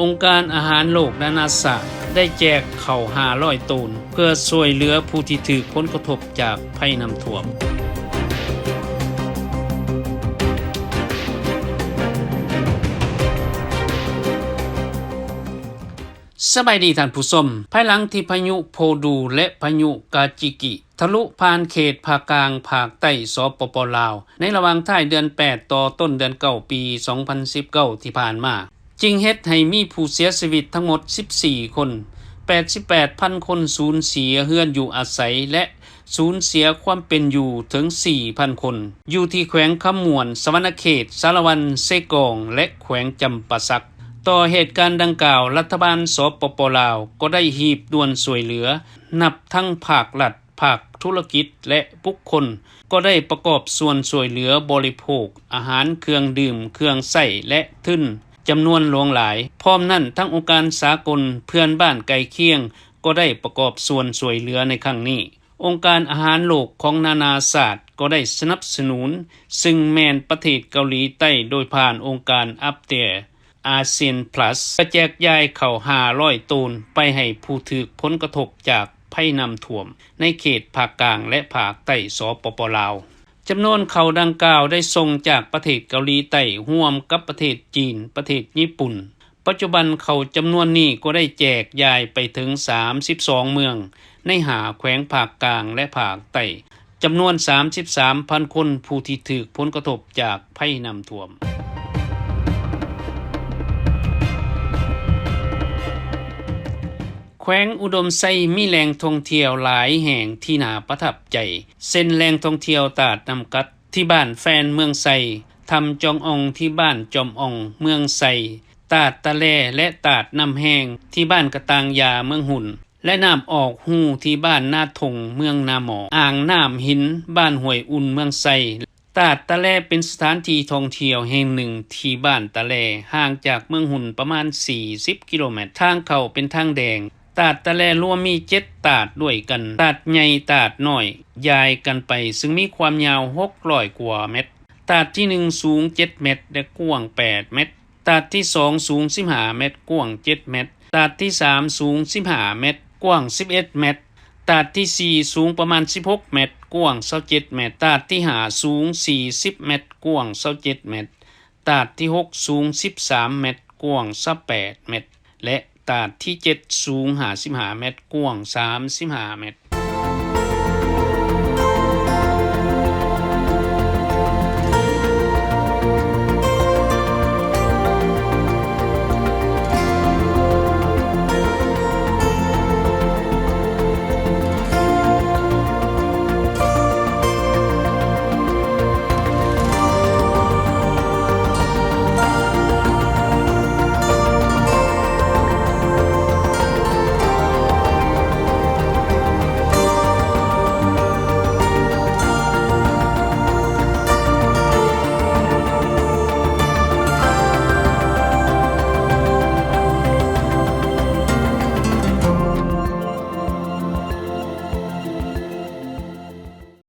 ອົງການອາຫານໂລກນານາຊາດໄດ້ແຈກເຂົ້າຫ້າຮ້ອຍໂຕນ ເພື່ອຊ່ວຍເຫຼືອຜູ້ທີ່ຖືກຜົນກະທົບຈາກໄພນ້ຳຖ້ວມ. ສະບາຍດີທ່ານຜູ້ຊົມ. ພາຍຫຼັງທີ່ພາຍຸໂພດູ ແລະ ພາຍຸກາຈິກິ ທະລຸຜ່ານເຂດພາກກາງ, ພາກໃຕ້ ສປປ ລາວ ໃນລະຫວ່າງທ້າຍເດືອນແປດ ຕໍ່ຕົ້ນເດືອນເກົ້າ ປີສອງພັນສິບເກົ້າ ທີ່ຜ່ານມາ, ຈຶ່ງເຮັດໃຫ້ມີຜູ້ເສຍຊີວິດທັງໝົດສິບສີ່ຄົນ, ແປດສິບແປດພັນຄົນສູນເສຍເຮືອນຢູ່ອາໄສ ແລະ ສູນເສຍຄວາມເປັນຢູ່ເຖິງສີ່ພັນຄົນ ຢູ່ທີ່ແຂວງຄຳມ່ວນ, ສະຫວັນນະເຂດ, ສາລະວັນ, ເຊກອງ ແລະ ແຂວງຈຳປາສັກ. ຕໍ່ເຫດການດັ່ງກ່າວ, ລັດຖະບານ ສປປ ລາວ ກໍໄດ້ຮີບດ່ວນຊ່ວຍເຫຼືອ ນັບທັງພາກລັດ, ພາກທຸລະກິດ ແລະ ບຸກຄົນ ກໍໄດ້ປະກອບສ່ວນຊ່ວຍເຫຼືອບໍລິໂພກອາຫານ, ເຄື່ອງດື່ມ, ເຄື່ອງໃຊ້ ແລະ ທຶນ ຈຳນວນຫຼວງຫຼາຍ. ພ້ອມນັ້ນ, ທັງອົງການສາກົນເພື່ອນບ້ານໃກ້ຄຽງ ກໍໄດ້ປະກອບສ່ວນຊ່ວຍເຫຼືອໃນຄັ້ງນີ້. ອົງການອາຫານໂລກຂອງນານາຊາດກໍໄດ້ສະໜັບສະໜູນ, ຊຶ່ງແມ່ນປະເທດເກົາຫຼີໃຕ້ ໂດຍຜ່ານອົງການ Up There ASEAN Plus ກະແຈກຢາຍເຂົ້າຫ້າຮ້ອຍໂຕນໄປໃຫ້ຜູ້ຖືກຜົນກະທົບຈາກໄພນ້ຳຖ້ວມໃນເຂດພາກກາງ ແລະ ພາກໃຕ້ ສປປ ລາວ. ຈຳນວນເຂົ້າດັ່ງກ່າວໄດ້ສົ່ງຈາກປະເທດເກົາຫຼີໃຕ້ ຮ່ວມກັບປະເທດຈີນ, ປະເທດຍີ່ປຸ່ນ. ປັດຈຸບັນເຂົ້າຈຳນວນນີ້ກໍໄດ້ແຈກຢາຍໄປເຖິງສາມສິບສອງເມືອງ ໃນຫ້າແຂວງພາກກາງ ແລະ ພາກໃຕ້ ຈຳນວນສາມສິບສາມພັນຄົນ ຜູ້ທີ່ຖືກຜົນກະທົບຈາກໄພນ້ຳຖ້ວມ. ແຂວງອຸດົມໄຊມີແຫຼ່ງທ່ອງທ່ຽວຫຼາຍແຫ່ງທີ່ໜ້າປະທັບໃຈ ເຊັ່ນ ແຫຼ່ງທ່ອງທ່ຽວຕາດນ້ຳກັດ ທີ່ບ້ານແຟນ ເມືອງໄຊ, ຖ້ຳຈອງອອງ ທີ່ບ້ານຈອມອອງ ເມືອງໄຊ, ຕາດຕະແລ ແລະ ຕາດນ້ຳແຮງ ທີ່ບ້ານກະຕ່າງຢາ ເມືອງຮຸນ ແລະ ນ້ຳອອກຮູ ທີ່ບ້ານນາທົ່ງ ເມືອງນາໝໍ້, ອ່າງນ້ຳຫີນ ບ້ານຫ້ວຍອຸ່ນ ເມືອງໄຊ. ຕາດຕະແລເປັນສະຖານທີ່ທ່ອງທ່ຽວແຫ່ງໜຶ່ງທີ່ບ້ານຕະແລ, ຫ່າງຈາກເມືອງຮຸນປະມານສີ່ສິບກິໂລແມັດ. ທາງເຂົ້າເປັນທາງແດງ. ຕາດຕະແລລວມມີເຈັດຕາດດ້ວຍກັນ, ຕາດໃຫຍ່, ຕາດນ້ອຍ, ຢາຍກັນໄປ, ຊຶ່ງມີຄວາມຍາວຫົກຮ້ອຍກວ່າແມັດ. ຕາດທີໜຶ່ງສູງເຈັດແມັດ ແລະ ກວ້າງແປດແມັດ. ຕາດທີສອງສູງສິບຫ້າແມັດ, ກວ້າງເຈັດແມັດ. ຕາດທີສາມສູງສິບຫ້າແມັດ, ກວ້າງສິບເອັດແມັດ. ຕາດທີສີ່ສູງປະມານສິບຫົກແມັດ, ກວ້າງຊາວເຈັດແມັດ. ຕາດທີຫ້າສູງສີ່ສິບແມັດ, ກວ້າງຊາວເຈັດແມັດ. ຕາດທີຫົກສູງສິບສາມແມັດ, ກວ້າງຊາວແປດແມັດ ແລະ ຕາດທີເຈັດສູງຫ້າສິບຫ້າແມັດ, ກວ້າງສາມສິບຫ້າແມັດ.